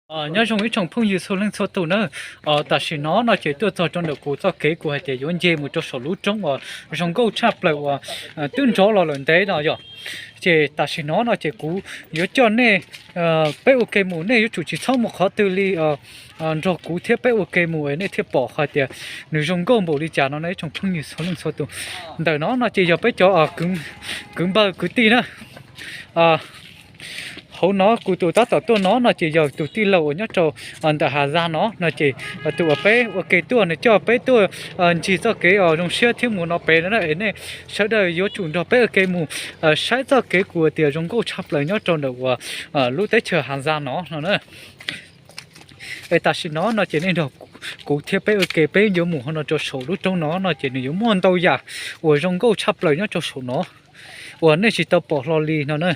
Nyob zoo ib tsoom phooj ywg txhua leej txhua tus na. Tam sim no no ces tuaj txog rau ntawm kuv txoj kev kuv hais tias yuav nce mus rau saum lub roob uas zoo nkauj tshaj plaws uas twb nrov los lawm ntev no yog. Ces tam sim no no ces kuv yuav coj nej, peb ua ke mus, nej yuav tsum tsis txhob mus qhov twg li, nrog kuv thiab peb ua ke mus es nej thiaj pom hais tias nws zoo nkauj npaum li cas no na ib tsoom phooj ywg txhua leej txhua tus. Ntawm no no ces yog peb cov kwv npawg kwv tij na. Hauv no kuv tus tab tom tuaj no no ces yog tus tij laug uas nyob rau ntawm Has Zaj no no ces tus uas peb ua ke tuaj nws coj peb tuaj ncig txoj kev uas zoo siab thiab mus no pem no na es nej sawv daws yuav tsum nrog peb ua ke mus saib txoj kev kuv tias zoo nkauj tshaj plaws nyob rau ntawm uas lub teb chaws Has Zaj no no na. Es tam sim no no ces nej nrog kuv thiab peb ua ke peb yuav mus hauv no rau saum lub roob no no ces nws yuav muaj ntau yam uas zoo nkauj tshaj plaws nyob rau saum no uas nej tsis tau pom hlo li no na.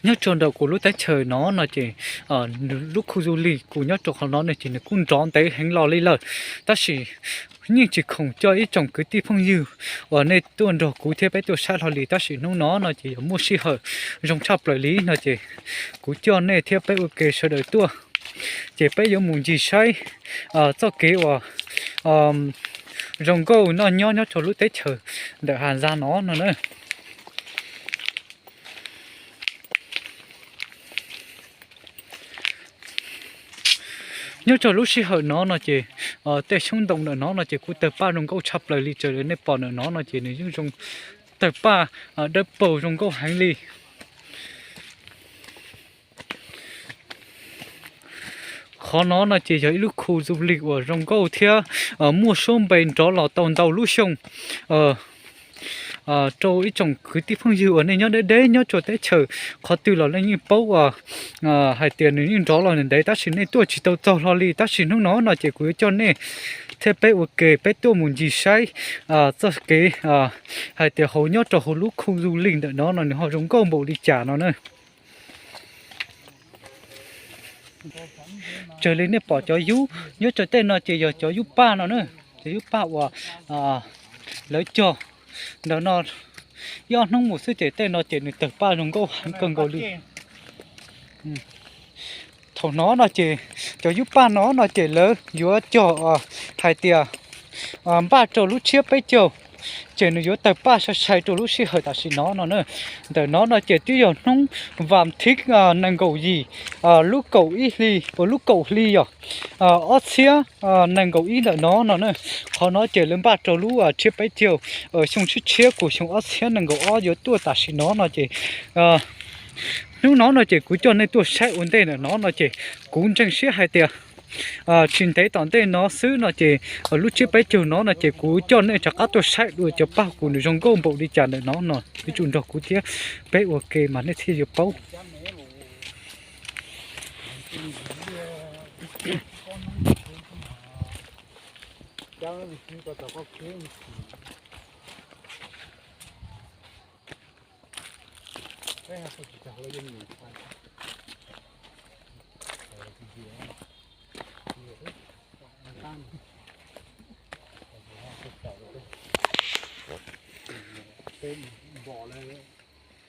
Nyob rau ntawm kuv lub teb chaws no no ces lub khu du lịch kuv nyob rau qhov no no ces nws kuj nrov ntev heev los li lawm, tab sis yeej tsis khoom coj ib tsoom kwv tij phooj ywg uas nej tuaj nrog kuv thiab peb tuaj saib hlo li. Tab sis hnub no no ces yog muaj sij hawm zoo tshaj plaws li no ces kuv coj nej thiab peb ua ke sawv daws tuaj, ces peb yuav mus ncig saib txoj kev uas zoo nkauj noj nyob nyob rau lub teb chaws ntawm Has Zaj no no na. Nyob rau lub sij hawm no no ces tej xyoob ntoo ntawm no no ces kuj tawg paj zoo nkauj tshaj plaws li. Raws li nej pom ntawm no no ces nws yeej zoo tawg paj dawb paug zoo nkauj heev li. Qhov no no ces yog ib lub khu du lịch uas zoo nkauj thiab muaj suab npe nrov los tau ntau lub xyoo. Rau ib tsoom kwv tij phooj ywg uas nej nyob deb deb nyob rau teb chaws qhov twg los nej yeej paub hais tias nws yeej nrov los ntev tab sis nej tuaj tsis tau txog hlo li. Tab sis hnub no no ces kuv yuav coj nej thiab peb ua ke peb tuaj mus ncig saib txoj kev hais tias hauv nyob rau hauv lub khu du lịch ntawm no no nws ho zoo nkauj npaum li cas no na. Raws li nej pom cov yub nyob rau tej no ces yog cov yub paj no na, cov yub paj uas lawv cog ntawm no. Ib ob hnub mus xwb ces tej no ces nws tawg paj zoo nkauj heev kawg nkaus li. Thaum no no ces cov yub paj no no ces lawv yuav cog hais tias npaj rau lub tsiab peb caug, ces nws yuav tawg paj sai sai rau lub sij hawm tam sim no no na. Ntawm no no ces twb yog hnub vas thib nees nkaum yim lub kaum ib hli uas lub kaum hli yog ob txhiab nees nkaum ib ntawm no no na. Qhov no ces lawv npaj rau lub tsiab peb caug xyoo tshiab tshiab kuv xyoo ob txhiab nees nkaum ob yuav tuaj tam sim no no ces hnub no no ces kuv coj nej tuaj saib ua ntej ntawm no no ces kuv ntseeg siab hais tias tsis ntev tom ntej no xwb no ces lub tsiab peb caug no no ces kuv coj nej rov qab tuaj saib dua cov paj kuv nws zoo nkauj npaum li cas ntawm no no. Yuav tsum nrog kuv thiab peb ua ke mas nej thiaj yuav paub.